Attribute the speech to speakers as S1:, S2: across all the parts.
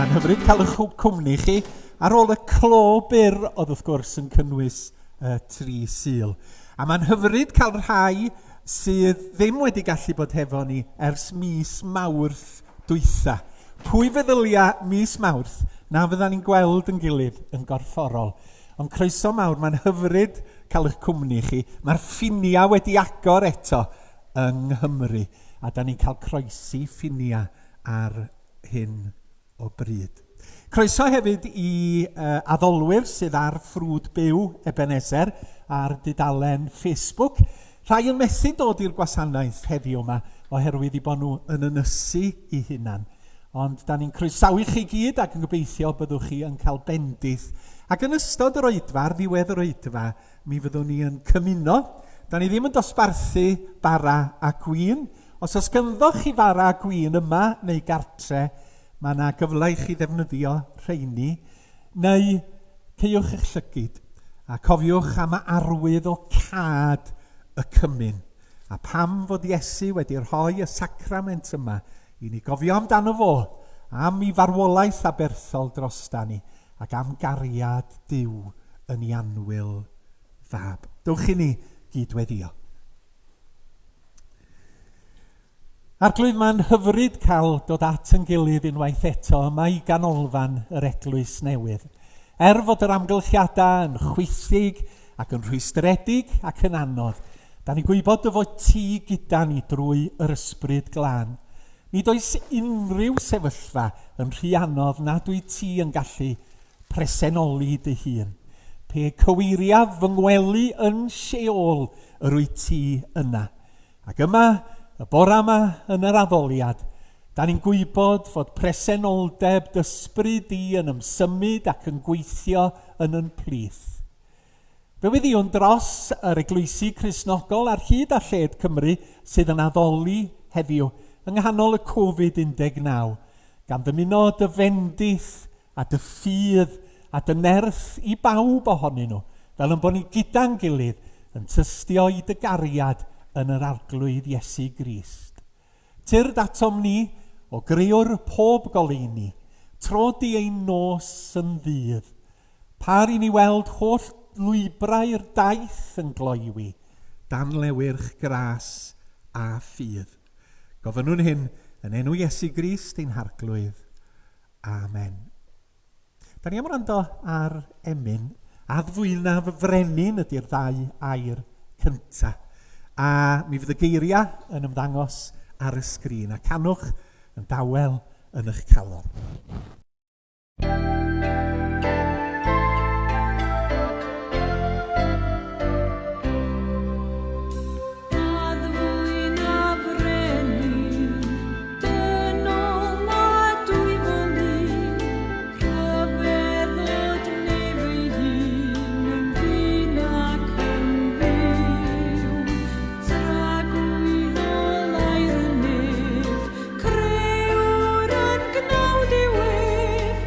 S1: Mae'n hyfryd cael eich cwmni chi ar ôl y clo byr oedd wrth gwrs yn cynnwys y tri Sul. A mae'n hyfryd cael rhai sydd ddim wedi gallu bod hefo ni ers mis Mawrth dwytha. Pwy feddylia mis Mawrth na fydda ni'n gweld yn gilydd yn gorfforol? Ond croeso mawr, mae'n hyfryd cael eich cwmni chi. Mae'r ffiniau wedi agor eto yng Nghymru, a da ni'n cael croesi ffiniau ar hyn o bryd. Croeso hefyd i uh, addolwyr sydd ar ffrwd byw Ebenezer ar dudalen Facebook. Rhai yn methu dod i'r gwasanaeth heddiw yma oherwydd i bod nhw yn ynysu i hunan. Ond da ni'n croesawu chi gyd ac yn gobeithio byddwch chi yn cael bendith. Ac yn ystod yr oedfa, ar ddiwedd yr oedfa, Mi fyddwn ni yn cymuno. Da ni ddim yn dosbarthu bara a gwin. Os oes ganddoch chi fara a gwin yma neu gartre, mae yna gyfle i chi ddefnyddio rheini. Neu caewch eich llygid a cofiwch am arwydd o cad y cymun. A pam fod Iesu wedi rhoi y sacrament yma i ni gofio amdano fo, am i farwolaeth aberthol drosta ni, ac am gariad Duw yn ei annwyl fab. Dewch i ni gyd-weddïo. Arglwydd, mae'n hyfryd cael dod at yn gilydd unwaith eto yma i ganolfan yr Eglwys Newydd. Er fod yr amgylchiadau yn chwithig ac yn rhwystredig ac yn anodd, da ni'n gwybod dy fod ti gyda ni drwy yr Ysbryd Glân. Nid oes unrhyw sefyllfa yn rhy anodd nad wyt ti yn gallu presenoli dy hun. Pe cyweiriaf fy ngwely yn Sheol, yr wyt ti yna. Ac yma, y bora yma, yn yr addoliad, da ni'n gwybod fod presenoldeb dy ysbryd di yn ymsymud ac yn gweithio yn yn plith. Fe weddïwn dros yr eglwysi Cristnogol ar hyd a lled Cymru sydd yn addoli heddiw yng nghanol y Covid 19, gan ddymuno dy fendith a dy ffydd a dy nerth i bawb ohonyn nhw, fel yn bod ni gyda'n gilydd yn tystio i dy gariad yn yr Arglwydd Iesu Grist. Tyrd atom ni, o Grëwr pob goleuni, tro di ein nos yn ddydd. Par i ni weld holl lwybrau'r daith yn gloywi, dan lewyrch gras a ffydd. Gofynnwn hyn yn enw Iesu Grist ein Harglwydd. Amen. Da ni am wrando ar emyn. Addfwynaf frenin ydy'r ddau air cynta. A mi fydd y geiriau yn ymddangos ar y sgrin. A canwch yn dawel yn eich calon.
S2: Crëwr yn gnawd i'w ef,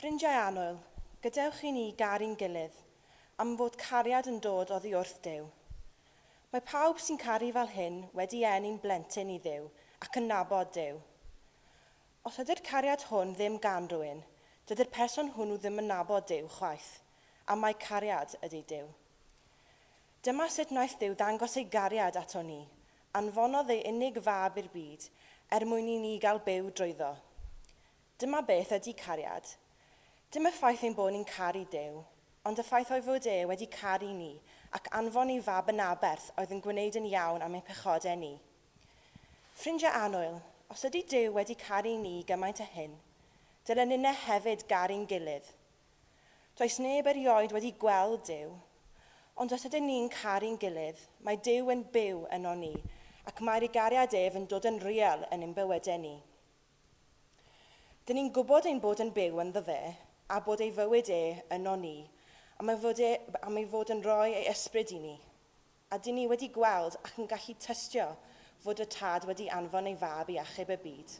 S2: Ffrindiau annwyl, gadewch i ni garu'n gilydd, am fod cariad yn dod oddi wrth Duw. Mae pawb sy'n caru fel hyn wedi eni'n blentyn i Dduw ac yn nabod Duw. Os ydy'r cariad hwn ddim gan rywun, dydy'r person hwnnw ddim yn nabod Duw chwaith, am mai cariad ydy Duw. Dyma sut wnaeth Duw ddangos ei gariad ato ni, anfonodd ei unig fab i'r byd er mwyn i ni gael byw drwyddo. Dyma beth ydy cariad. Dim y ffaith ein bod ni'n caru Duw, ond y ffaith o'i fod e wedi caru ni ac anfon ei Fab yn aberth oedd yn gwneud yn iawn am ein pechodau ni. Ffrindiau annwyl, os ydy Duw wedi caru ni gymaint â hyn, dylen ninne hefyd garu'n gilydd. Does neb erioed wedi gweld Duw, ond os ydyn ni'n caru'n gilydd, mae Duw yn byw ynon ni ac mae'r ei gariad ef yn dod yn real yn ein bywydau ni. Dyn ni'n gwybod ein bod yn byw ynddo fe, a bod ei fywyd e yno ni, am ei fod e, am ei fod yn rhoi ei ysbryd i ni. A dyn ni wedi gweld ac yn gallu tystio fod y Tad wedi anfon ei Fab i achub y byd.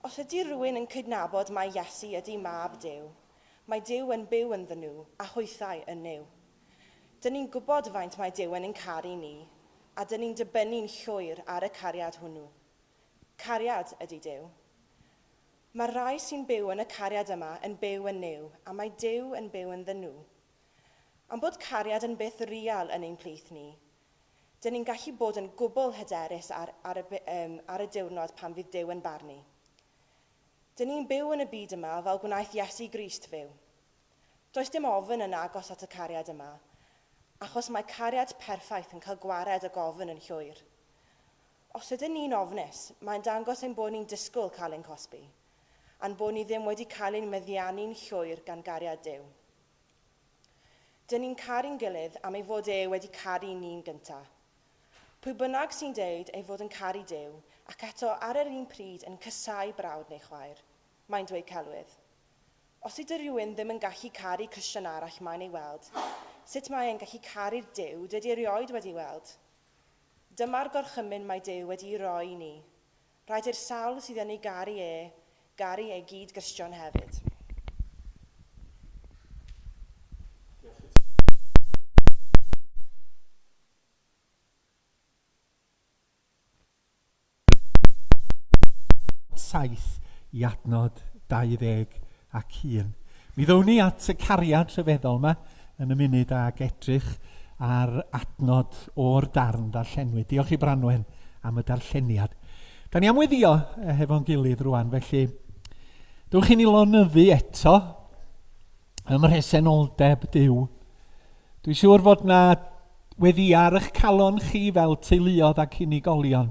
S2: Os ydy rhywun yn cydnabod mai Iesu ydy Mab Duw, mae Duw yn byw ynddyn nhw, a hwythau yn Nuw. Dyn ni'n gwybod faint mae Duw yn ein caru ni, a dyn ni'n dibynnu'n llwyr ar y cariad hwnnw. Cariad ydy Duw. Mae'r rhai sy'n byw yn y cariad yma yn byw yn Nuw, a mae Duw yn byw ynddyn nhw. Am bod cariad yn beth real yn ein plith ni, dyn ni'n gallu bod yn gwbl hyderus ar, ar, y, um, ar y diwrnod pan fydd Duw yn barnu. Dyn ni'n byw yn y byd yma fel gwnaeth Iesu Grist fyw. Does dim ofn yn agos at y cariad yma, achos mae cariad perffaith yn cael gwared ag ofn yn llwyr. Os ydyn ni'n ofnus, mae'n dangos ein bod ni'n disgwyl cael ein cosbi, a'n bod ni ddim wedi cael ein meddiannu'n llwyr gan gariad Duw. Dyn ni'n caru'n gilydd am ei fod e wedi caru ni'n gynta. Pwy bynnag sy'n deud ei fod yn caru Duw, ac eto ar yr un pryd yn casáu brawd neu chwaer, mae'n dweud celwydd. Os ydy rhywun ddim yn gallu caru Cristion arall mae'n ei weld, sut mae e'n gallu caru'r Duw dydy erioed wedi weld? Dyma'r gorchymyn mae Duw wedi'i roi i ni, Rhaid i'r sawl sydd yn ei garu e, garu ei gyd-Gristion hefyd.
S1: 7 i adnod 21. Mi ddown ni at y cariad rhyfeddol yma yn y munud ag edrych ar adnod o'r darn ddarllenwyd. Diolch i Branwen am y darlleniad. Da ni am weddio hefo'n gilydd rwan, felly dewch i ni lonyddu eto ym mhresenoldeb Duw. Dwi'n siŵr fod na weddia ar eich calon chi fel teuluodd ac unigolion.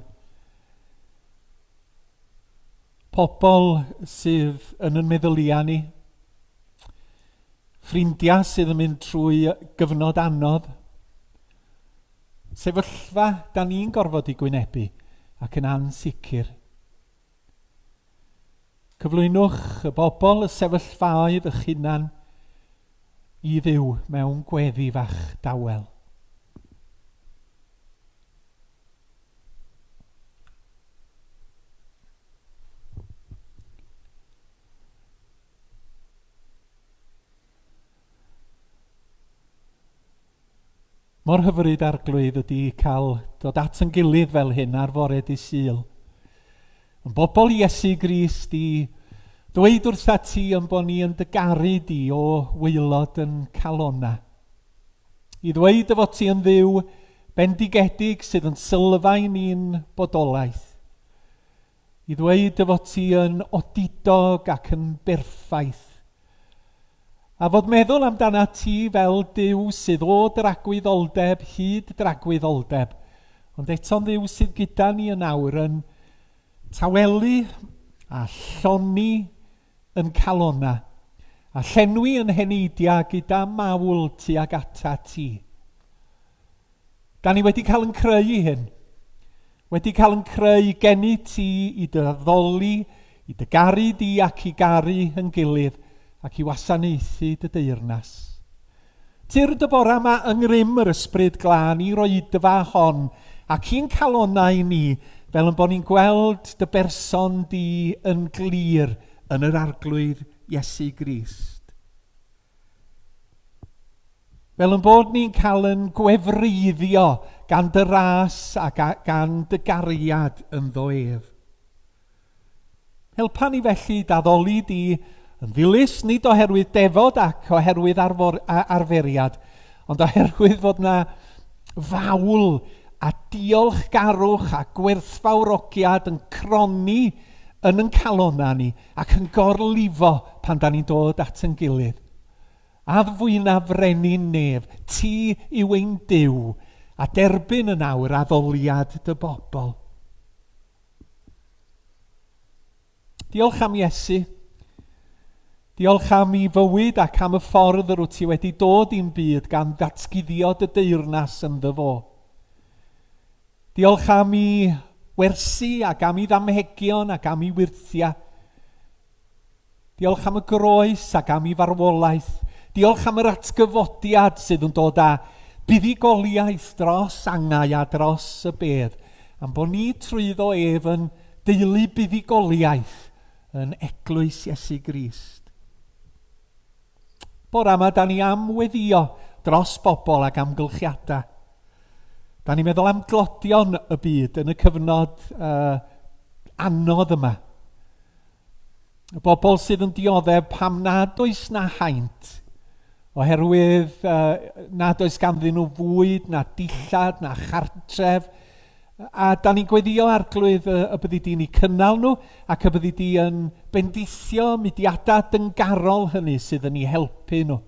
S1: Pobl sydd yn yn meddyliau ni, ffrindiau sydd yn mynd trwy gyfnod anodd, sefyllfa da ni'n gorfod i gwynebu ac yn ansicr. Cyflwynwch y bobl y sefyllfaoedd eich hunan i Dduw mewn gweddi fach dawel. Mor hyfryd, Arglwydd, ydy cael dod at yn gilydd fel hyn ar fore dy Sul. Yn bobl Iesu Grist i ddweud wrtha ti yn bod ni yn dy garu di o waelod yn calona. I ddweud dy fod ti yn Dduw bendigedig sydd yn sylfaen i'n bodolaeth. I ddweud dy fod ti yn odidog ac yn berffaith. A fod meddwl amdanat ti fel Duw sydd o dragwyddoldeb hyd dragwyddoldeb, ond eto'n Dduw sydd gyda ni yn awr yn tawelu a llonni yn calonna, a llenwi yn heneidia gyda mawl tuag atat ti. Da ni wedi cael yn creu i hyn. Wedi cael yn creu geni ti i dy addoli, i dy garu di ac i garu yn gilydd ac i wasanaethu dy deyrnas. Tyrd y bora 'ma yng ngrym yr Ysbryd Glân i'r oedfa hon ac i'n calonnau ni, fel yn bod ni'n gweld dy berson di yn glir yn yr Arglwydd Iesu Grist. Fel yn bod ni'n cael yn gwefreiddio gan dy ras a gan dy gariad ynddo ef. Helpa ni felly d'addoli di yn ddilys, nid oherwydd defod ac oherwydd arfor, arferiad, ond oherwydd fod na fawl a diolchgarwch a gwerthfawrogiad yn cronni yn yn calonnau ni ac yn gorlifo pan da ni'n dod at yn gilydd. Addfwyna frenin nef, ti yw ein Duw, a derbyn yn awr addoliad dy bobl. Diolch am Iesu. Diolch am i fywyd ac am y ffordd yr wyt ti wedi dod i'n byd gan ddatguddio dy deyrnas ynddo fo. Diolch am i wersi ac am i ddamhegion ac am i wyrthiau. Diolch am y groes ac am ei farwolaeth. Diolch am yr atgyfodiad sydd yn dod â buddugoliaeth dros angau a dros y bedd, am bod ni trwyddo ef yn deulu buddugoliaeth yn eglwys Iesu Grist. Bore yma, da ni am weddio dros bobl ac amgylchiadau. Da ni'n meddwl am glodion y byd yn y cyfnod uh, anodd yma. Y bobl sydd yn dioddef pam nad oes na haint, oherwydd uh, nad oes ganddyn nhw fwyd, na dillad, na chartref. A da ni'n gweddio arglwydd y, y byddi di'n eu cynnal nhw ac y byddi di yn bendithio mudiadau dyngarol hynny sydd yn eu helpu nhw.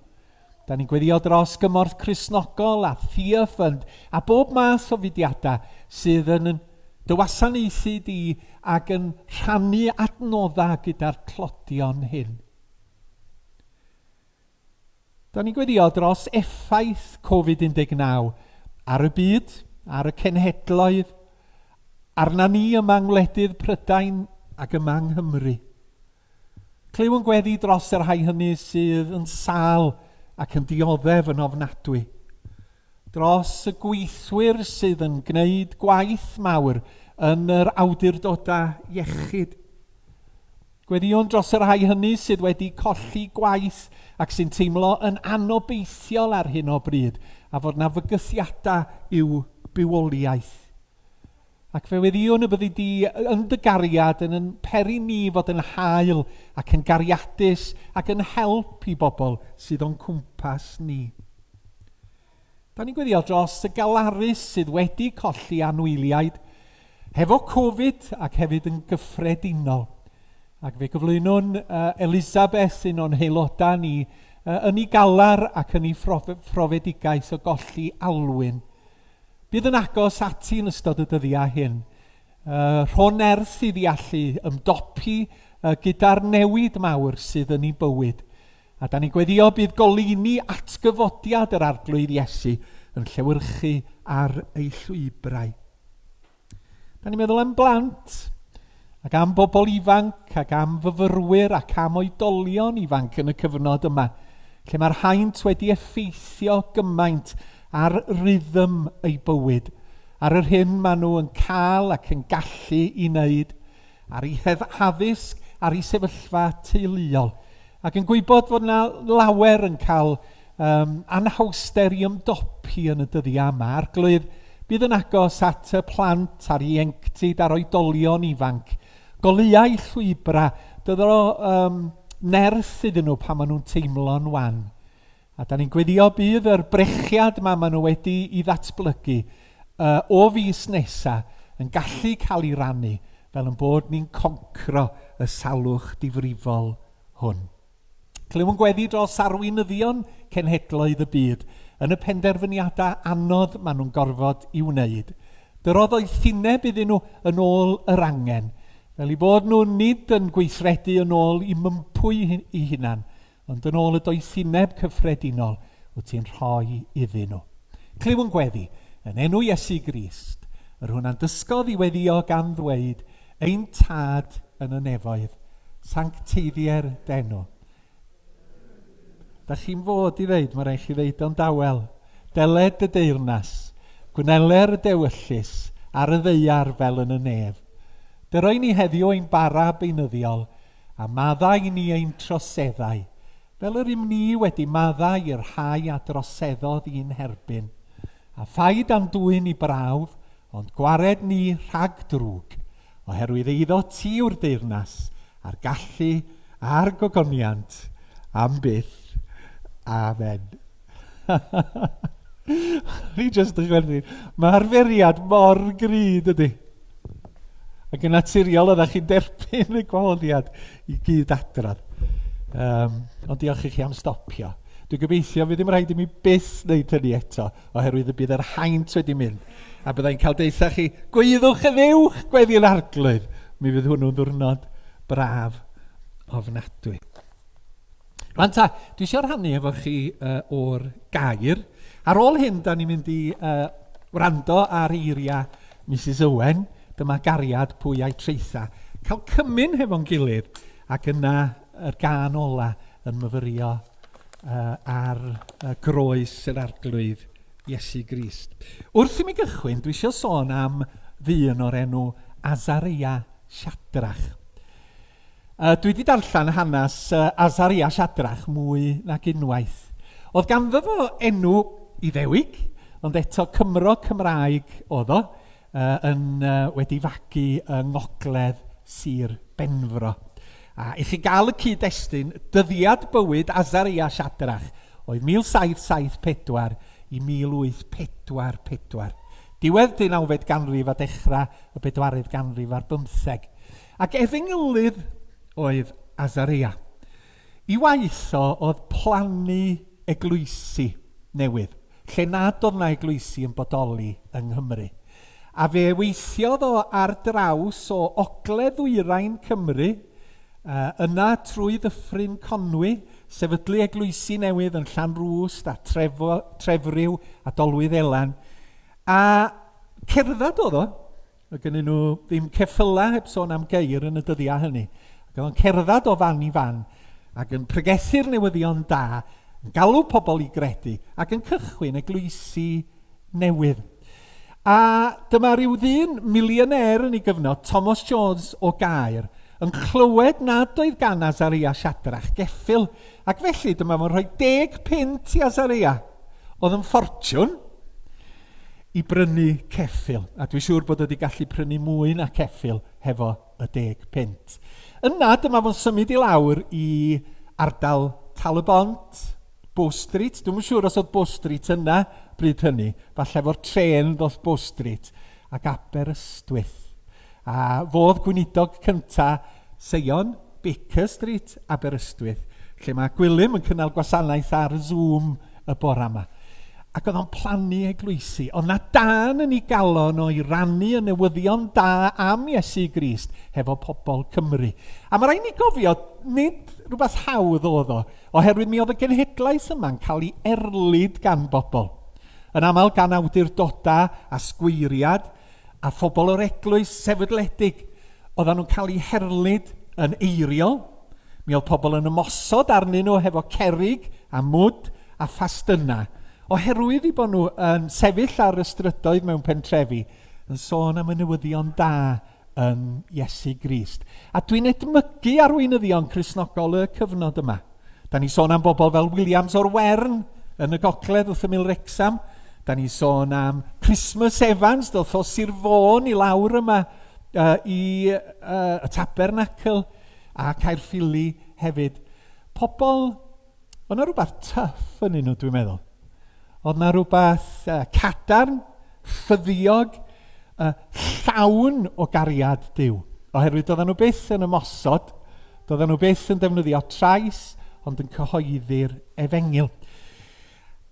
S1: Da ni'n gweddio dros gymorth Cristnogol a Thea Fund a bob math o fudiadau sydd yn dy wasanaethu di ac yn rhannu adnoddau gyda'r tlodion hyn. Da ni'n gweddio dros effaith Covid-19 ar y byd, ar y cenhedloedd, arna ni yma yng ngwledydd Prydain ac yma yng Nghymru. Clyw yn gweddi dros y rhai hynny sydd yn sâl ac yn dioddef yn ofnadwy. Dros y gweithwyr sydd yn gwneud gwaith mawr yn yr awdurdodau iechyd. Gweddïwn dros y rhai hynny sydd wedi colli gwaith ac sy'n teimlo yn anobeithiol ar hyn o bryd a fod na fygythiadau i'w bywoliaeth. Ac fe weddïwn y byddi di yn dy gariad yn yn peri ni fod yn hael ac yn gariadus ac yn help i bobl sydd o'n cwmpas ni. Da ni'n gweddio dros y galarus sydd wedi colli anwyliaid hefo Covid ac hefyd yn gyffredinol. Ac fe gyflwynwn uh, Elizabeth, un o'n haelodau ni, uh, yn ei galar ac yn ei phrofedigaeth o golli Alwyn. Bydd yn agos ati yn ystod y dyddiau hyn. Uh, rho nerth iddi allu ymdopi uh, gyda'r newid mawr sydd yn ei bywyd. A da ni'n gweddio bydd goleuni atgyfodiad yr Arglwydd Iesu yn llewyrchu ar ei llwybrau. Da ni'n meddwl am blant, ac am bobl ifanc, ac am fyfyrwyr, ac am oedolion ifanc yn y cyfnod yma, lle mae'r haint wedi effeithio gymaint ar rhythm eu bywyd, ar yr hyn maen nhw yn cael ac yn gallu i wneud, ar eu haddysg, ar eu sefyllfa teuluol. Ac yn gwybod fod yna lawer yn cael um, anhawster i ymdopi yn y dyddiau yma. Arglwydd, bydd yn agos at y plant a'r ieuenctid a'r oedolion ifanc. Goleuau llwybrau, dydro um, nerth iddyn nhw pan maen nhw'n teimlo'n wan. A da ni'n gweddio bydd yr brechiad ma maen nhw wedi i ddatblygu uh, o fis nesa yn gallu cael ei rannu fel yn bod ni'n concro y salwch difrifol hwn. Clywn gweddi dros arweinyddion cenhedloedd y byd yn y penderfyniadau anodd maen nhw'n gorfod i wneud. Dyrodd oethineb iddyn nhw yn ôl yr angen, fel i bod nhw nid yn gweithredu yn ôl i mympwy i hunan, Ond yn ôl y doethineb cyffredinol wyt ti'n rhoi iddyn nhw. Clyw yn gweddi, yn enw Iesu Grist, yr hwn a'n dysgodd i weddïo gan ddweud, Ein Tad yn y nefoedd, sancteiddier d'enw. Da chi'n fod i ddeud, mae rhaid chi ddeud o'n dawel. Deled dy deyrnas, gwneler y dewyllys ar y ddaear fel yn y nef. Dyroi ni heddiw ein bara beunyddiol, A maddau i ni ein troseddau, fel yr ym ni wedi maddau i'r rhai a droseddodd i'n herbyn. A phaid â'n dwyn i brawf, ond gwared ni rhag drwg, oherwydd eiddo ti yw'r deyrnas, a'r gallu, a'r gogoniant, am byth. Amen. Ni jyst yn chwerthin. Mae arferiad mor gry, dydy? Ac yn naturiol oeddech chi'n derbyn y gwahoddiad i gyd adrodd. Um, ond diolch i chi am stopio. Dwi'n gobeithio fydd ddim rhaid i mi byth wneud hynny eto, oherwydd y bydd yr haint wedi mynd. A byddai'n cael deutha chi, gwyddwch yn uwch gweddi'r arglwydd. Mi fydd hwnnw'n ddwrnod braf ofnadwy. Rwan ta, dwi eisiau rhannu efo chi uh, o'r gair. Ar ôl hyn, da ni'n mynd i uh, wrando ar eiriau Mrs Owen, dyma gariad pwy a'i traetha. Cael cymun hefo'n gilydd, ac yna yr gân ola yn myfyrio uh, ar uh, groes yr arglwydd Iesu Grist. Wrth i mi gychwyn, dwi eisiau sôn am ddyn o'r enw Azaria Shadrach. Uh, dwi wedi darllen hanes uh, Azaria Shadrach mwy nag unwaith. Oedd ganddo fo enw Iddewig, ond eto Cymro Cymraeg oedd o, uh, yn, uh, wedi fagu yng ngogledd Sir Benfro. A i chi gael y cyd-destun, dyddiad bywyd Azaria Shadrach oedd 1774 i 1844. Diwedd deunawfed ganrif a dechrau y bedwaredd ganrif ar bymtheg. Ac efengylydd oedd Azareia. I waith o oedd plannu eglwysi newydd, lle nad oedd 'na eglwysi yn bodoli yng Nghymru. A fe weithiodd o ar draws o ogledd-ddwyrain Cymru, yna trwy Ddyffryn Conwy, sefydlu eglwysi newydd yn Llanrwst a Trefo, Trefriw a Dolwyddelan. A cerdded oedd o. Oedd gennyn nhw ddim ceffylau heb sôn am geir yn y dyddiau hynny. Ac oedd o'n cerdded o fan i fan ac yn pregethu'r newyddion da, yn galw pobl i gredu ac yn cychwyn eglwysi newydd. A dyma rhyw ddyn millionaire yn ei gyfnod, Thomas Jones o Gaer, yn clywed nad oedd gan Azaria Shadrach geffyl, ac felly dyma fo'n rhoi 10 punt i Azaria, oedd yn ffortiwn, i brynu ceffyl, a dwi'n siŵr bod o wedi gallu prynu mwy na ceffyl hefo y 10 punt. Yna, dyma fo'n symud i lawr i ardal Tal-y-bont, Bow Street. Dwi'm yn siŵr os oedd Bow Street yna bryd hynny. Falle efo'r trên ddoth Bow Street ac Aberystwyth. A fodd gweinidog cynta Seion, Baker Street, Aberystwyth, lle mae Gwilym yn cynnal gwasanaeth ar Zoom y bora yma. Ac oedd o'n plannu eglwysi. Oedd na dân yn ei galon o i rannu y newyddion da am Iesu Grist hefo pobl Cymru. A mae rhaid ni gofio, nid rhywbeth hawdd oedd o, oherwydd mi oedd y genhedlaeth yma'n cael ei erlid gan bobl. Yn aml gan awdurdodau a sgweiriad, a phobl o'r eglwys sefydledig, oedden nhw'n cael eu herlid yn eiriol. Mi oedd pobl yn ymosod arnyn nhw hefo cerrig a mwd a phastynau, oherwydd eu bod nhw yn sefyll ar y strydoedd mewn pentrefi yn sôn am y newyddion da yn Iesu Grist. A dwi'n edmygu arweinyddion Cristnogol y cyfnod yma. Da ni'n sôn am bobl fel Williams o'r Wern yn y gogledd wrth ymyl Wrecsam. Da ni'n sôn am Christmas Evans, ddoth o Sir Fôn i lawr yma uh, i uh, y Tabernacl a Caerffili hefyd. Pobl, oedd yna rhywbeth tough yn nhw, dwi'n meddwl. Oedd yna rhywbeth uh, cadarn, ffyddiog, uh, llawn o gariad Duw. Oherwydd doedden nhw byth yn ymosod, doedden nhw byth yn defnyddio trais, ond yn cyhoeddi'r efengyl.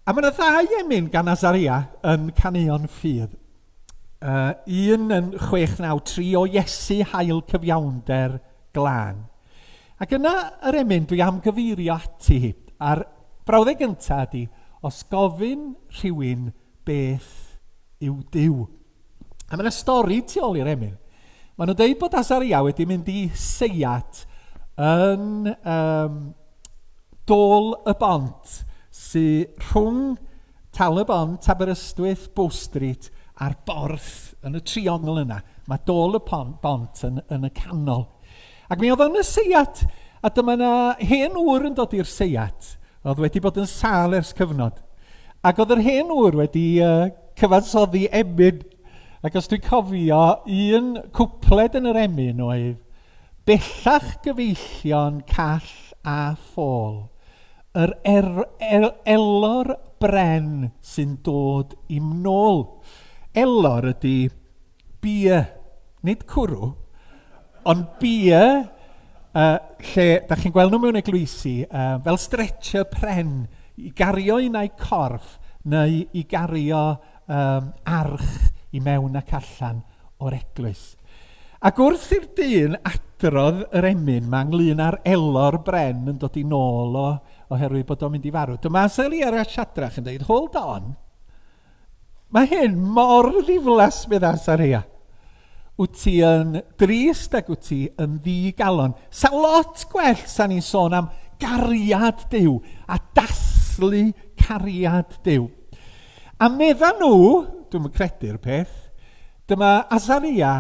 S1: A mae yna ddau emyn gan Azaria yn Caneuon Ffydd. Uh, un yn 693 o Iesu hael cyfiawnder glân. Ac yna yr emyn dwi am gyfeirio ati hi. A'r brawddeg gyntaf ydy, os gofyn rhywun beth yw Duw. A mae yna stori tu ôl i'r emyn. Maen nhw'n dweud bod Azaria wedi mynd i seiat yn um, Dôl y Bont, sy rhwng Tal y Bont, Aberystwyth, Bow Street a'r Borth yn y triongl yna. Mae Dôl y Bont yn, yn y canol. Ac mi oedd o'n y seiat, a dyma na hen ŵr yn dod i'r seiat, oedd wedi bod yn sâl ers cyfnod. Ac oedd yr hen ŵr wedi uh, cyfansoddi emyn. Ac os dwi'n cofio, un cwpled yn yr emyn oedd Bellach gyfeillion call a ffôl, yr er, er, elor bren sy'n dod i'm nôl. Elor ydy beer, nid cwrw, ond beer, uh, lle da chi'n gweld nhw mewn eglwysi, uh, fel stretcher pren, i gario un a'i corff neu i gario um, arch i mewn ac allan o'r eglwys. Ac wrth i'r dyn adrodd yr emyn ma ynglyn â'r elor bren yn dod i nôl o oherwydd bod o'n mynd i farw, dyma Asaria a Shadrach yn dweud, hold on, Mae hyn mor ddiflas, medda Asaria. Wyt ti yn drist ac wyt ti yn ddigalon. Sa lot gwell sa ni'n sôn am gariad Duw a dathlu cariad Duw. A medda nhw, dwi'm yn credu'r peth, dyma Asaria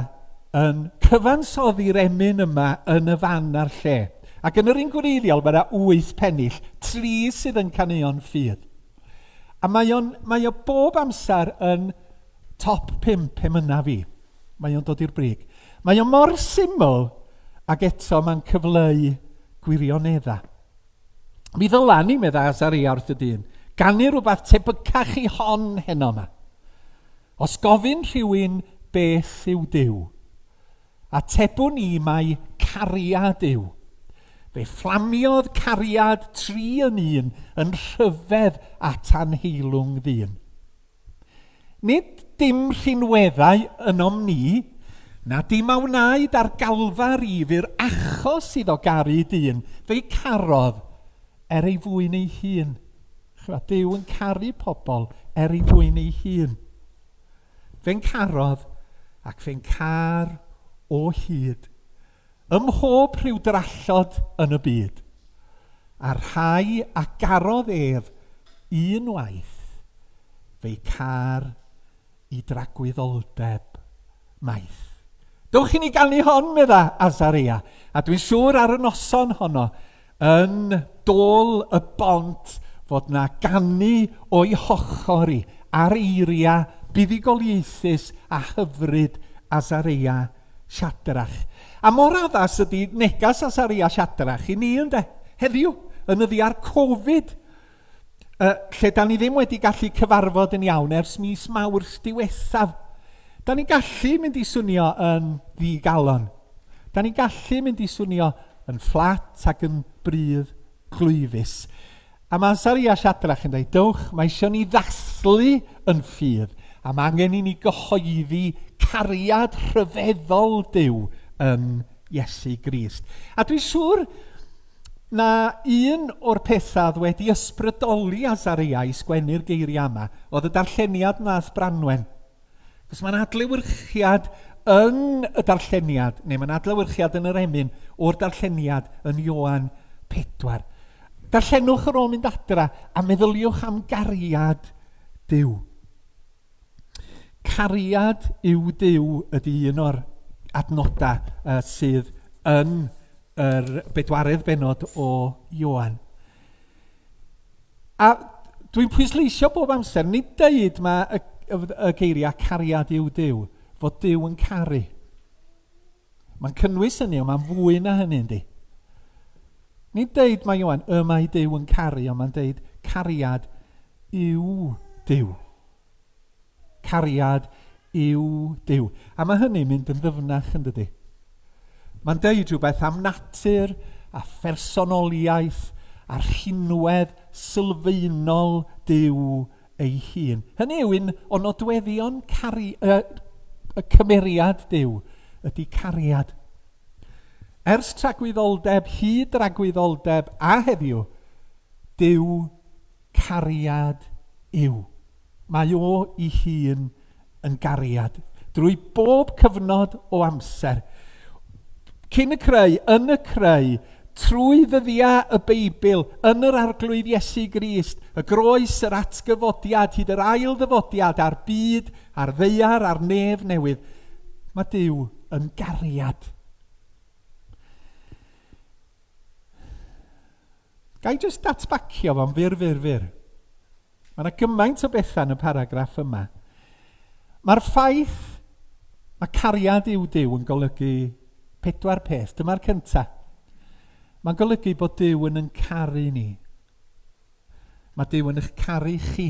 S1: yn cyfansoddi'r emyn yma yn y fan a'r lle. Ac yn yr un gwreiddiol mae yna wyth pennill, tri sydd yn caneuon ffydd. A mae o'n, mae o bob amser yn top 5 emynau fi. Mae o'n dod i'r brig. Mae o mor syml ac eto mae'n cyfleu gwirioneddau. Mi ddyla ni, medda Azaria wrth y dyn, ganu rhywbeth tebycach i hon heno yma. Os gofyn rhywun beth yw Duw, Atebwn i mai cariad yw. Fe fflamiodd cariad tri yn un yn rhyfedd at anheilwng ddyn. Nid dim rhinweddau ynom ni, na dim a wnaed ar Galfari fu'r achos iddo garu dyn, fe'i carodd er ei fwyn ei hun. Ch'mod, Duw yn caru pobl er ei fwyn ei hun. Fe'n carodd ac fe'n car o hyd, ym mhob rhyw drallod yn y byd, a'r rhai a garodd ef un waith, fe'i car i dragwyddoldeb maith. Dewch i ni ganu hon, medda Azaria, a dwi'n siŵr ar y noson honno, Yn dôl y bont fod 'na ganu o'i hochor i ar eiriau buddugoliaethus a hyfryd Azareia Shadrach. A mor addas ydy neges Azareia Shadrach i ni ynde, heddiw, yn nyddiau'r Covid, uh, lle da ni ddim wedi gallu cyfarfod yn iawn ers mis Mawrth diwethaf. Da ni'n gallu mynd i swnio yn ddigalon. Da ni'n gallu mynd i swnio yn fflat ac yn brudd glwyfus. A mae Asaria Shadrach yn dweud, dewch, mae eisiau ni ddathlu yn ffydd, a mae angen i ni gyhoeddi cariad rhyfeddol Duw yn Iesu Grist. A dwi'n siŵr na un o'r pethau oedd wedi ysbrydoli Asaria i sgwennu'r geiriau yma oedd y darlleniad nath Branwen. Cos mae'n adlewyrchiad yn y darlleniad, neu mae'n adlewyrchiad yn yr emyn o'r darlleniad yn Ioan 4. Darllenwch ar ôl mynd adra a meddyliwch am gariad Duw. Cariad yw Duw ydy un o'r adnodau uh, sydd yn yr bedwaredd benod o Ioan. A dwi'n pwysleisio bob amser, nid deud mae y, y, y geiriau cariad yw Duw, fod Duw yn caru. Mae'n cynnwys hynny, ond mae'n fwy na hynny, yndi? Nid deud mae Ioan, y mae Duw yn caru, ond mae'n deud cariad yw Duw. Cariad yw Duw. A mae hynny'n mynd yn ddyfnach, yn dydy? Mae'n deud rhywbeth am natur a phersonoliaeth a rhinwedd sylfaenol Duw ei hun. Hynny yw, un o nodweddion cari, uh, y cymeriad Duw ydy cariad. Ers tragwyddoldeb, hyd dragwyddoldeb a heddiw, Duw cariad yw. Mae o i hun yn gariad. Drwy bob cyfnod o amser. Cyn y creu, yn y creu, trwy ddyddiau y Beibl, yn yr Arglwydd Iesu Grist, y groes, yr atgyfodiad, hyd yr ail ddyfodiad a'r byd, a'r ddaear, a'r nef newydd, mae Duw yn gariad. Ga i jyst datbacio fo'n fyr, fyr, fyr. Mae yna gymaint o bethau yn y paragraff yma. Mae'r ffaith mae cariad yw Duw yn golygu pedwar peth. Dyma'r cyntaf. Mae'n golygu bod Duw yn yn caru ni. Mae Duw yn eich caru chi.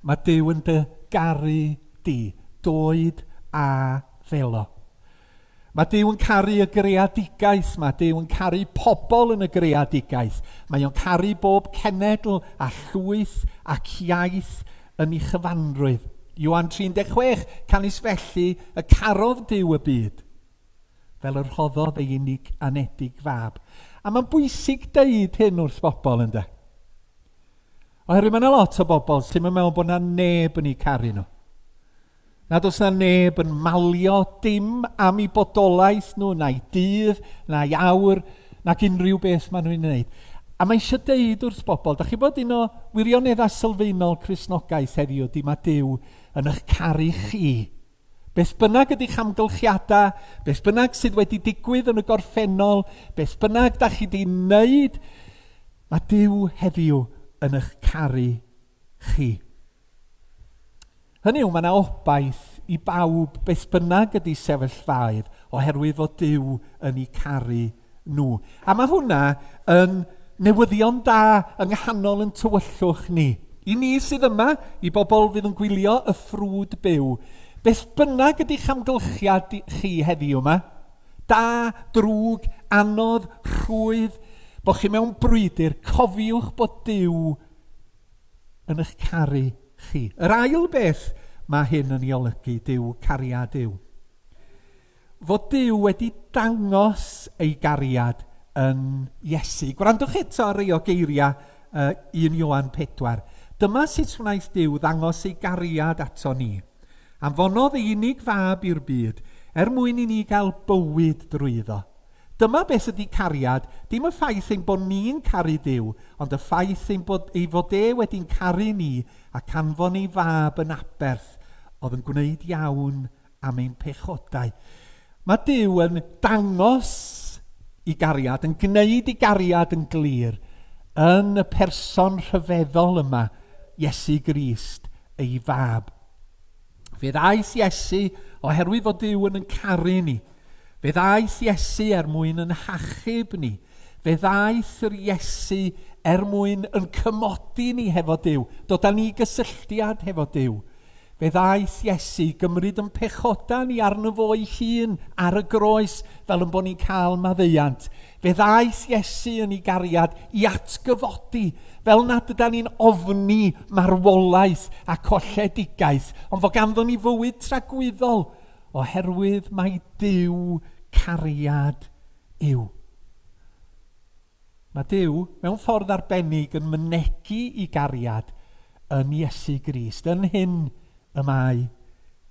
S1: Mae Duw yn dy garu di. Doed a ddelo. Mae Duw yn caru y greadigaeth, mae Duw yn caru pobl yn y greadigaeth. Mae o'n caru bob cenedl a llwyth ac iaith yn ei chyfanrwydd. Ioan 36, Canys felly y carodd Duw y byd, fel y rhoddodd ei unig anedig fab. A mae'n bwysig deud hyn wrth bobl, ynde? Oherwydd mae yna lot o bobl sy'n meddwl bod yna neb yn eu caru nhw. Nad oes 'na neb yn malio dim am eu bodolaeth nhw, na'i dydd, na'i awr, nac unrhyw beth maen nhw'n ei wneud. A mae eisiau deud wrth bobl, da chi bod un o wirioneddau sylfaenol Cristnogaeth heddiw ydy mae Duw yn eich caru chi. Beth bynnag ydy'ch amgylchiadau, beth bynnag sydd wedi digwydd yn y gorffennol, beth bynnag da chi di wneud, mae Duw heddiw yn eich caru chi. Hynny yw, mae yna obaith i bawb beth bynnag ydy sefyllfaoedd oherwydd fod Duw yn eu caru nhw. A mae hwnna yn newyddion da yng nghanol yn tywyllwch ni. I ni sydd yma, i bobl fydd yn gwylio y ffrwd byw, beth bynnag ydy'ch amgylchiad chi heddiw yma, da, drwg, anodd, rhwydd, bod chi mewn brwydr, cofiwch bod Duw yn eich caru chi. Yr ail beth mae hyn yn ei olygu, Duw, cariad Duw. Fod Duw wedi dangos ei gariad yn Iesu. Gwrandwch eto ar rei o geiriau uh, 1 Ioan 4. Dyma sut wnaeth Duw ddangos ei gariad ato ni. Anfonodd ei unig fab i'r byd, er mwyn i ni gael bywyd drwyddo. Dyma beth ydy cariad, dim y ffaith ein bod ni'n caru Duw, ond y ffaith ein bod, ei fod e wedi'n caru ni ac anfon ei fab yn aberth oedd yn gwneud iawn am ein pechodau. Mae Duw yn dangos i gariad, yn gwneud i gariad yn glir yn y person rhyfeddol yma, Iesu Grist, ei fab. Fe ddaeth Iesu oherwydd fod Duw yn yn caru ni. Fe ddaeth Iesu er mwyn yn hachub ni. Fe ddaeth yr Iesu er mwyn yn cymodi ni hefo Duw, dod â ni gysylltiad hefo Duw. Fe ddaeth Iesu i gymryd yn pechoda ni arno fo ei hun ar y groes fel yn bod ni'n cael maddeuant. Fe ddaeth Iesu yn ei gariad i atgyfodi, fel nad ydan ni'n ofni marwolaeth a colledigaeth, ond fod ganddon ni fywyd tragwyddol, oherwydd mai Duw cariad yw. Mae Duw, mewn ffordd arbennig, yn mynegi i gariad yn Iesu Grist. Yn hyn y mae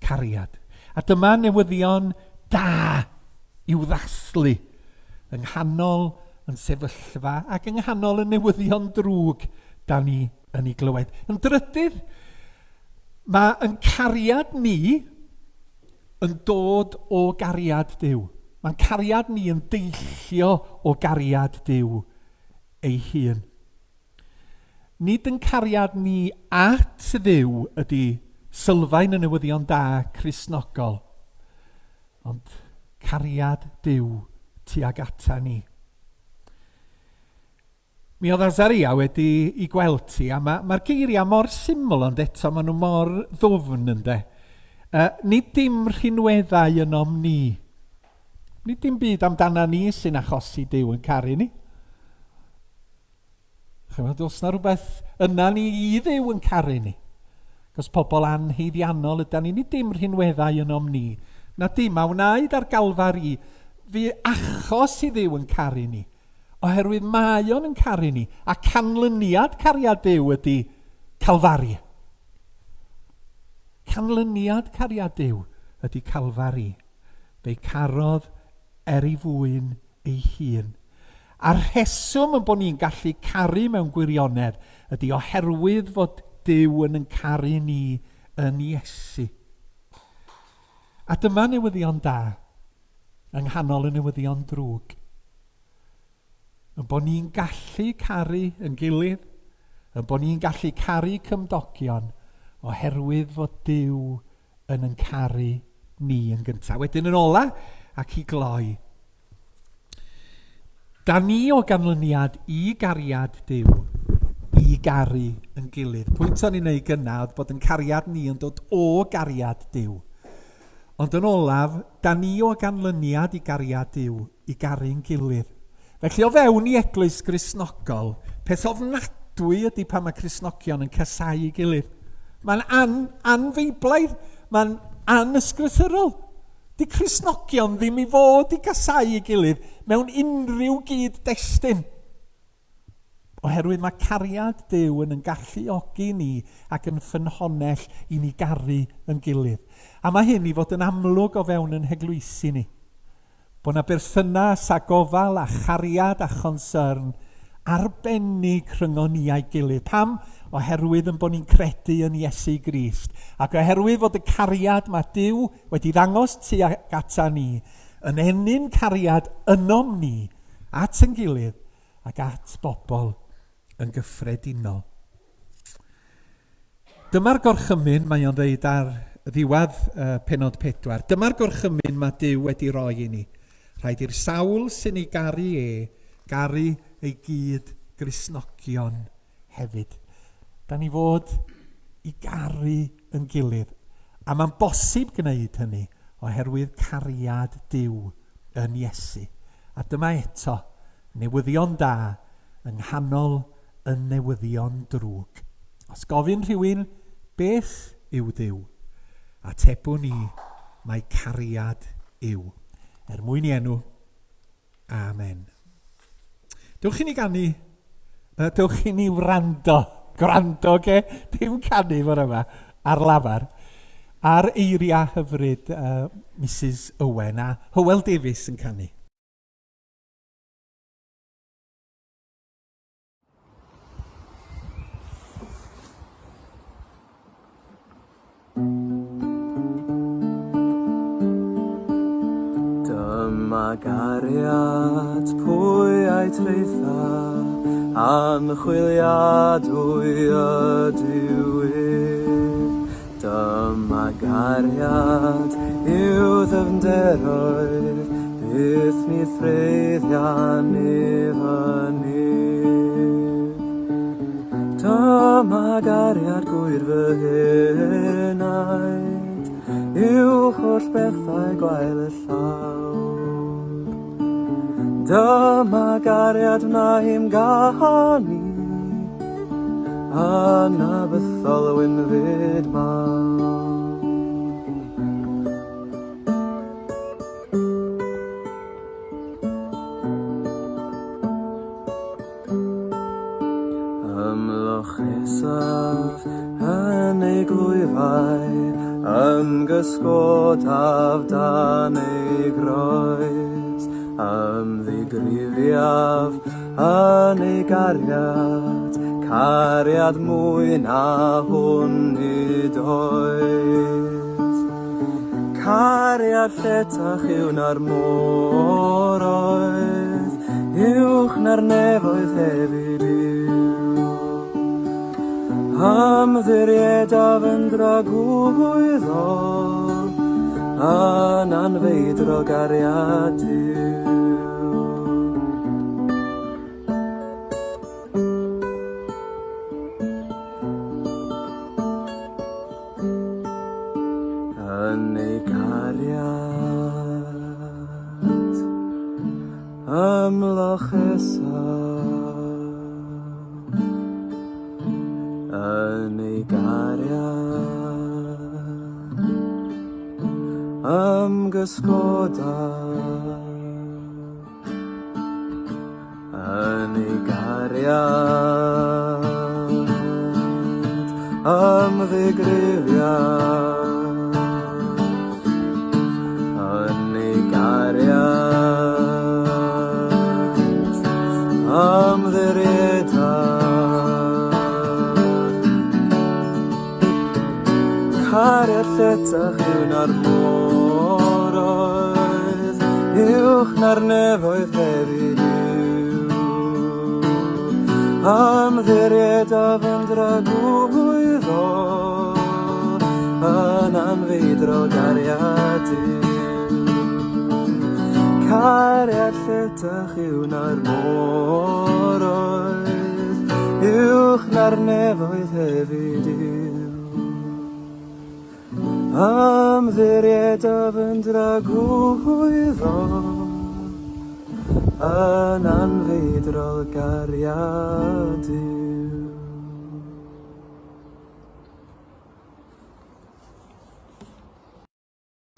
S1: cariad. A dyma newyddion da i'w ddathlu yng nghanol yn sefyllfa ac yng nghanol y newyddion drwg da ni yn ei glywed. Yn drydydd, mae yn cariad ni yn dod o gariad Duw. Mae'n cariad ni yn deillio o gariad Duw ei hun. Nid yn cariad ni at Dduw ydy sylfaen y newyddion da Cristnogol, ond cariad Duw tuag ata ni. Mi oedd Azaria wedi i gweld ti, a mae'r ma geiriau mor syml ond eto maen nhw mor ddwfn ynde. Nid dim rhinweddau ynom ni. Nid dim byd amdana ni sy'n achosi Duw yn caru ni. Chymod, oes na rhywbeth yna ni i Dduw yn caru ni. Cos pobl anhaeddiannol yda ni, nid dim rhinweddau ynom ni. Na dim a wnaed ar Galfari fu achos i Dduw yn caru ni. Oherwydd mae o'n yn caru ni, a canlyniad cariad Duw ydy Calfari. Canlyniad cariad Duw ydy Calfari. Fe'i carodd er ei fwyn ei hun. A'r rheswm yn bod ni'n gallu caru mewn gwirionedd ydy oherwydd fod Duw yn yn caru ni yn Iesu. A dyma newyddion da yng nghanol y newyddion drwg. Yn bod ni'n gallu caru yn gilydd, yn bod ni'n gallu caru cymdogion, oherwydd fod Duw yn yn caru ni yn gyntaf. Wedyn yn ola, ac i gloi, da ni o ganlyniad i gariad Duw i garu yn gilydd. Pwynt o'n i'n ei gynna oedd bod yn cariad ni yn dod o gariad Duw. Ond yn olaf, da ni o ganlyniad i gariad Duw i garu'n gilydd. Felly o fewn i eglwys Gristnogol, peth ofnadwy ydy pan mae Cristnogion yn casáu ei gilydd. Mae'n an, anfeiblaidd, mae'n anysgrythurol. Di Cristnogion ddim i fod i gasáu ei gilydd mewn unrhyw gyd-destun. Oherwydd mae cariad Duw yn yn galluogi ni ac yn ffynhonnell i ni garu yn gilydd. A mae hyn i fod yn amlwg o fewn yn heglwysi ni. Bod 'na berthynas a gofal a chariad a chonsyrn arbennig rhyngon ni a'i gilydd. Pam? Oherwydd yn bod ni'n credu yn Iesu Grist. Ac oherwydd fod y cariad mae Duw wedi ddangos tuag ata ni yn ennyn cariad ynom ni at yn gilydd ac at bobl yn gyffredinol. Dyma'r gorchymyn, mae o'n dweud ar ddiwedd uh, penod 4. Dyma'r gorchymyn mae Duw wedi roi i ni. Rhaid i'r sawl sy'n ei garu e, garu ei gyd Gristnogion hefyd. Da ni fod i garu yn gilydd. A mae'n bosib gwneud hynny oherwydd cariad Duw yn Iesu. A dyma eto, newyddion da yng nghanol y newyddion drwg. Os gofyn rhywun, beth yw Duw? Atebwn i, mae cariad yw. Er mwyn i enw, Amen. Dewch i ni ganu, dewch i ni wrando, gwrando, oce? Dim canu fore yma, ar lafar, ar eiriau hyfryd Misus Owen a Hywel Davies yn canu.
S3: Dyma gariad pwy a'i traetha, anchwiliadwy ydyw ef. Dyma gariad i'w ddyfnderoedd, byth ni threiddian ef yn ef. Dyma gariad gwir fy henaid, uwch holl bethau gwael y llawr. Dyma gariad wna i'm ganu, Yna bythol wynfyd mawr. Ymlochesaf yn ei glwyfau, ymgysgodaf dan ei groes, ymddigrifiaf yn ei gariad, cariad mwy na hwn nid oes. Cariad lletach yw na'r moroedd, uwch na'r nefoedd hefyd yw. Ymddiriedaf yn dragwyddol, yn anfeidrol gariad Duw. Yn ei cariad ymlochesaf Yn ei gariad ymgysgodaf Yn ei gariad ymddigrifiad Yn ei gariad ymddiriedaf Cariad lletach yw na'r moroedd, uwch na'r nefoedd hefyd yw. Ymddiriedaf yn dragwyddol yn anfeidrol gariad Duw. Cariad lletach yw na'r moroedd, uwch na'r nefoedd hefyd yw. Ymddiriedaf yn dragwyddol yn anfeidrol gariad Duw.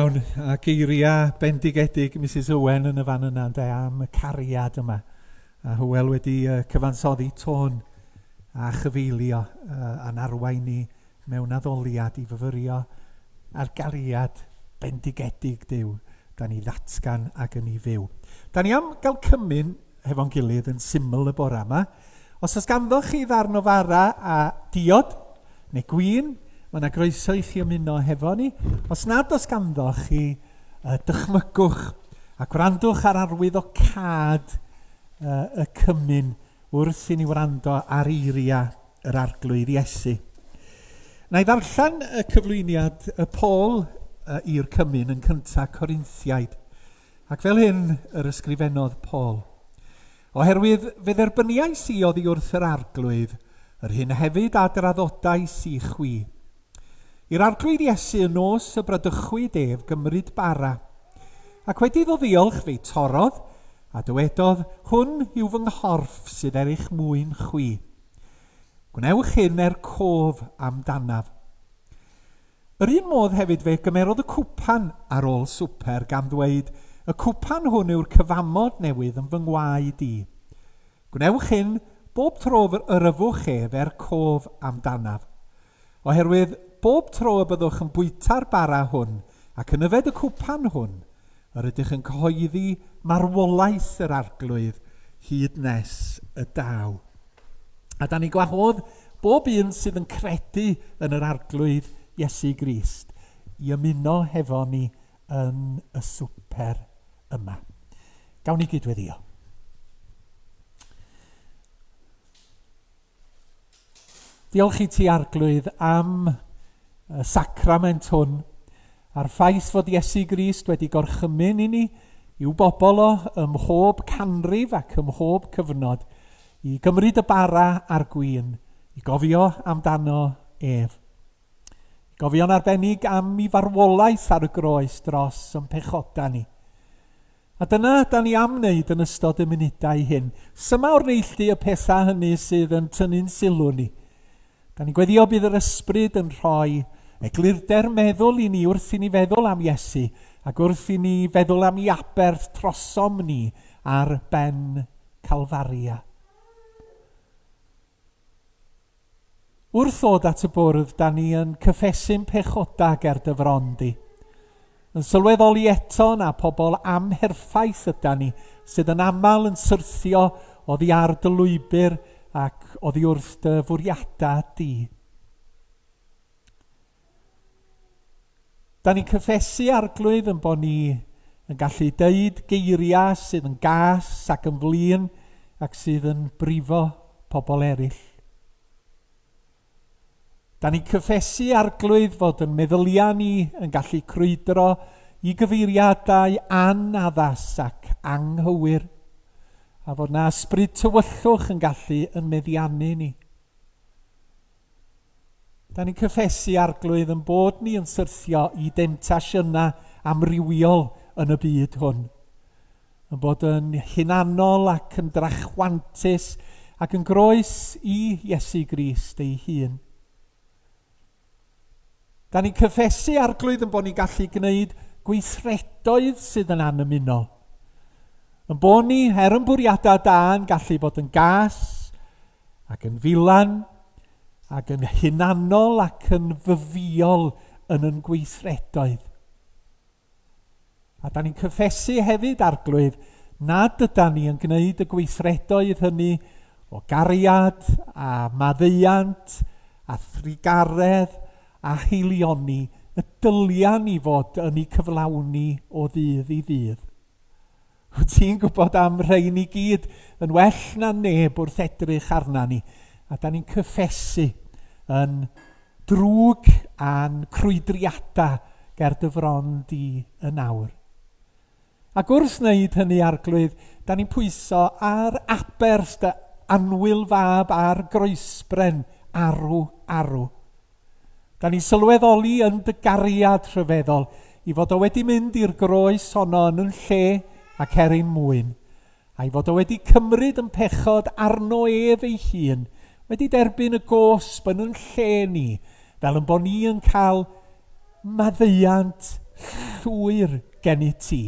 S1: Iawn, a geiriau bendigedig Misus Owen yn y fan yna, ynde, am y cariad yma. A Hywel wedi cyfansoddi tôn a chyfeilio a'n arwain ni mewn addoliad i fyfyrio ar gariad bendigedig Duw da ni ddatgan ac yn ei fyw. Da ni am gael cymun hefo'n gilydd yn syml y bore yma. Os oes ganddoch chi ddarn o fara a diod, neu gwin, mae yna groeso i chi ymuno hefo ni. Os nad oes ganddoch chi, dychmygwch a gwrandwch ar arwydd o cad y cymun wrth i ni wrando ar eiriau yr Arglwydd Iesu. Na i ddarllen y cyflwyniad y Paul i'r cymun yn cyntaf Corinthiaid. Ac fel hyn yr ysgrifennodd Paul, Oherwydd fe dderbyniais i oddi wrth yr Arglwydd yr hyn hefyd a draddodais i chwi. I'r Arglwydd Iesu y nos y bradychwyd ef gymryd bara. Ac wedi iddo ddiolch fe'i torrodd, a dywedodd, Hwn yw fy nghorff sydd er eich mwyn chwi. Gwnewch hyn er cof amdanaf. Yr un modd hefyd fe gymerodd y cwpan ar ôl swper, gan ddweud, Y cwpan hwn yw'r cyfamod newydd yn fy ngwaed i. Gwnewch hyn bob tro yr yfwch ef er cof amdanaf. Oherwydd bob tro y byddwch yn bwyta'r bara hwn ac yn yfed y cwpan hwn, yr ydych yn cyhoeddi marwolaeth yr Arglwydd hyd nes y daw. A da ni gwahodd bob un sydd yn credu yn yr Arglwydd Iesu Grist i ymuno hefo ni yn y swper yma. Gawn ni gydweddio. Diolch i ti, Arglwydd, am y sacrament hwn, a'r ffaith fod Iesu Grist wedi gorchymyn i ni, i'w bobl o, ym mhob canrif ac ym mhob cyfnod, i gymryd y bara a'r gwin, i gofio amdano ef. I gofio'n arbennig am i farwolaeth ar y groes dros yn pechoda ni. A dyna da ni am wneud yn ystod y munudau hyn. Syma o'r neilltu y pethau hynny sydd yn tynnu'n sylw ni. Da ni'n gweddio bydd yr Ysbryd yn rhoi eglurder meddwl i ni wrth i ni feddwl am Iesu ac wrth i ni feddwl am i aberth trosom ni ar ben Calfaria. Wrth ddod at y bwrdd, da ni yn cyffesu'n pechoda ger dy fron di. Yn sylweddoli eto na pobl amherffaith yda ni, sydd yn aml yn syrthio oddi ar dy lwybr ac oddi wrth dy fwriadau di. Da ni'n cyffesu, Arglwydd, yn bod ni yn gallu deud geiriau sydd yn gas ac yn flin ac sydd yn brifo pobl eraill. Da ni'n cyffesu, Arglwydd, fod yn meddyliau ni yn gallu crwydro i gyfeiriadau anaddas ac anghywir, a fod na ysbryd tywyllwch yn gallu yn meddiannu ni. Da ni'n cyffesu, Arglwydd, yn bod ni yn syrthio i demtasiynau amrywiol yn y byd hwn. Yn bod yn hunanol ac yn drachwantus ac yn groes i Iesu Grist ei hun. Da ni'n cyffesu, Arglwydd, yn bod ni'n gallu gwneud gweithredoedd sydd yn annymunol. Yn bod ni, er yn bwriadau da, yn gallu bod yn gas ac yn filan ac yn hunanol ac yn fyfiol yn yn gweithredoedd. A da ni'n cyffesu hefyd, Arglwydd, nad yda ni yn gwneud y gweithredoedd hynny o gariad a maddeuant a thrugaredd a haelioni y dylia ni fod yn eu cyflawni o ddydd i ddydd. Wyt ti'n gwybod am rhain i gyd yn well na neb wrth edrych arna ni, a da ni'n cyffesu yn drwg a'n crwydriadau ger dy fron di yn awr. Ac wrth wneud hynny, Arglwydd, da ni'n pwyso ar aberth dy annwyl fab ar groesbren arw arw. Da ni'n sylweddoli yn dy gariad rhyfeddol i fod o wedi mynd i'r groes honno yn yn lle ac er ein mwyn, a'i fod o wedi cymryd yn pechod arno ef ei hun, wedi derbyn y gosb yn yn lle ni, fel yn bod ni yn cael maddeuant llwyr gennyt ti,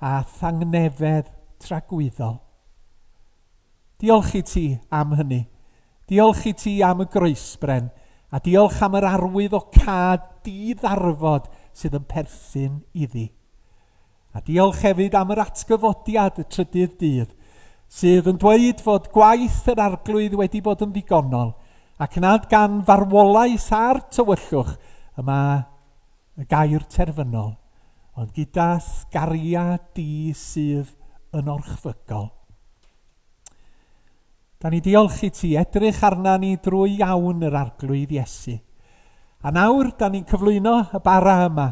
S1: a thangnefedd tragwyddol. Diolch i ti am hynny. Diolch i ti am y groesbren, a diolch am yr arwydd o cad di-ddarfod sydd yn perthyn iddi. A diolch hefyd am yr atgyfodiad y trydydd dydd, sydd yn dweud fod gwaith yr Arglwydd wedi bod yn ddigonol, ac nad gan farwolaeth a'r tywyllwch y mae y gair terfynol, ond gyda'th gariad di sydd yn orchfygol. Da ni diolch i ti, edrych arna ni drwy iawn yr Arglwydd Iesu. A nawr, da ni'n cyflwyno y bara yma,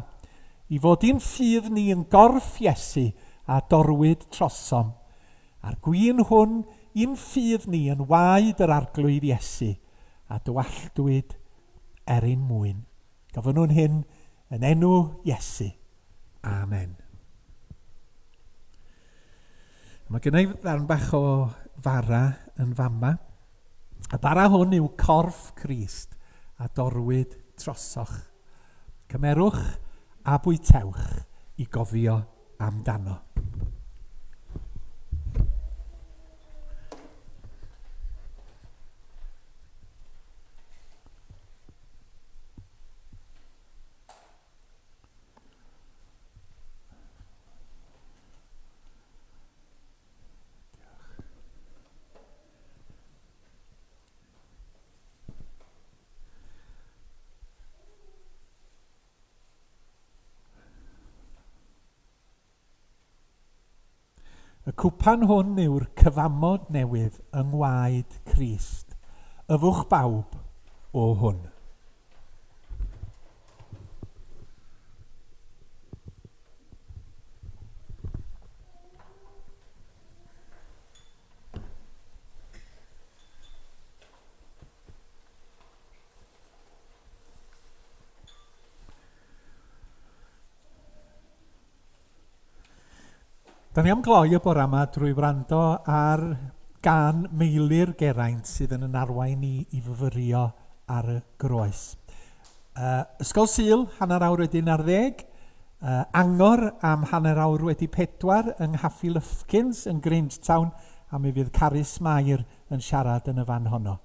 S1: i fod i'n ffydd ni yn gorff Iesu a dorwyd trosom. A'r gwin hwn i'n ffydd ni yn waed yr Arglwydd Iesu a dywalltwyd er ein mwyn. Gofynnwn hyn yn enw Iesu. Amen. Mae gen i ddarn bach o fara yn fama. Y bara hwn yw corff Crist a dorwyd trosoch. Cymerwch a bwytewch i gofio amdano. Y cwpan hwn yw'r cyfamod newydd yng ngwaed Crist. Yfwch bawb o hwn. Da ni am gloi y bore yma drwy wrando ar gan Meilir Geraint sydd yn yn arwain ni i fyfyrio ar y groes. Ysgol Sul, 10:30. Angor am 4:30 yng Nghaffi Lufkins yn Grangetown, a mi fydd Carys Mair yn siarad yn y fan honno.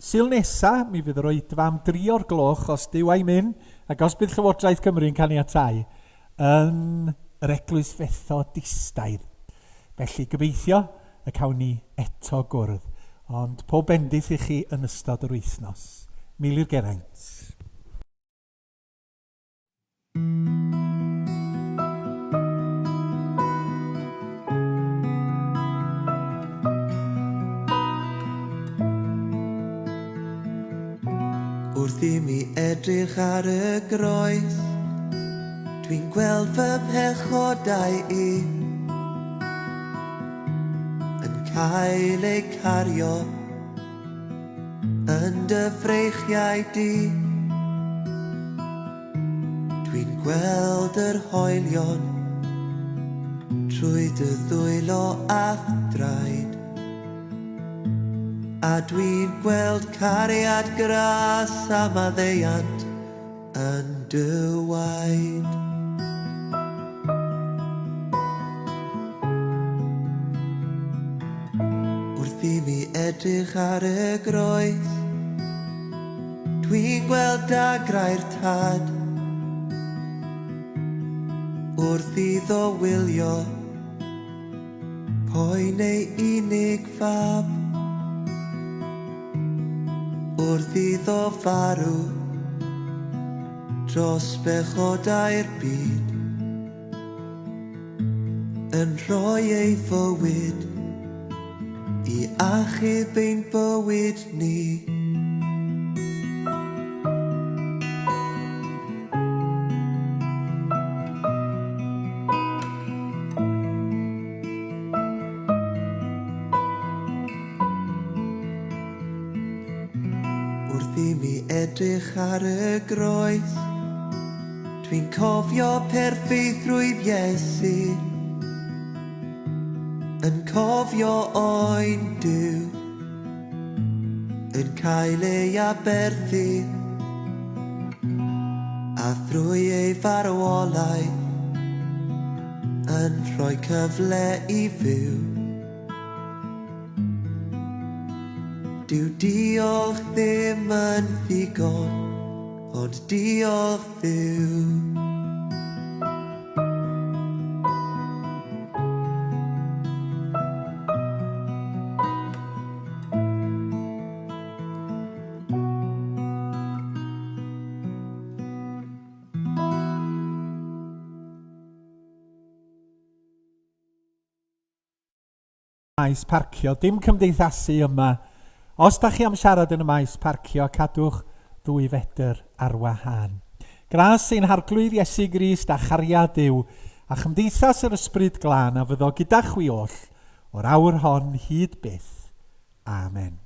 S1: Sul nesa, mi fydd yr oedfa am 3 o'r gloch os Duw a'i myn, ac os bydd Llywodraeth Cymru yn caniatáu, yn yr Eglwys Fethodistaidd. Felly gobeithio y cawn ni eto gwrdd. Ond pob bendith i chi yn ystod yr wythnos. Meilir Geraint.
S4: Wrth i mi edrych ar y groes, dwi'n gweld fy mhechodau i yn cael eu cario yn dy freichiau di. Dwi'n gweld yr hoelion trwy dy ddwylo a'th draed. A dwi'n gweld cariad gras a maddeuant yn dy waed. Wrth i mi edrych ar y groes, Dwi'n gweld dagrau'r tad wrth iddo wylio poen ei unig fab. Wrth iddo farw dros bechodau'r byd. Yn rhoi ei fywyd i achub ein bywyd ni. Wrth i mi edrych ar y groes, Dwi'n cofio perffeithrwydd Iesu, Yn cofio oen Duw, Yn cael ei aberthu, A thrwy ei farwolaeth, Yn rhoi cyfle i fyw. Dyw diolch ddim yn ddigon, ond diolch Dduw.
S1: Maes parcio, dim cymdeithasu yma. Os da chi am siarad yn y maes parcio, cadwch ddwy fedr ar wahân. Gras ein Harglwydd Iesu Grist a chariad Duw a chymdeithas yr Ysbryd Glân a fyddo gyda chwi oll o'r awr hon hyd byth. Amen.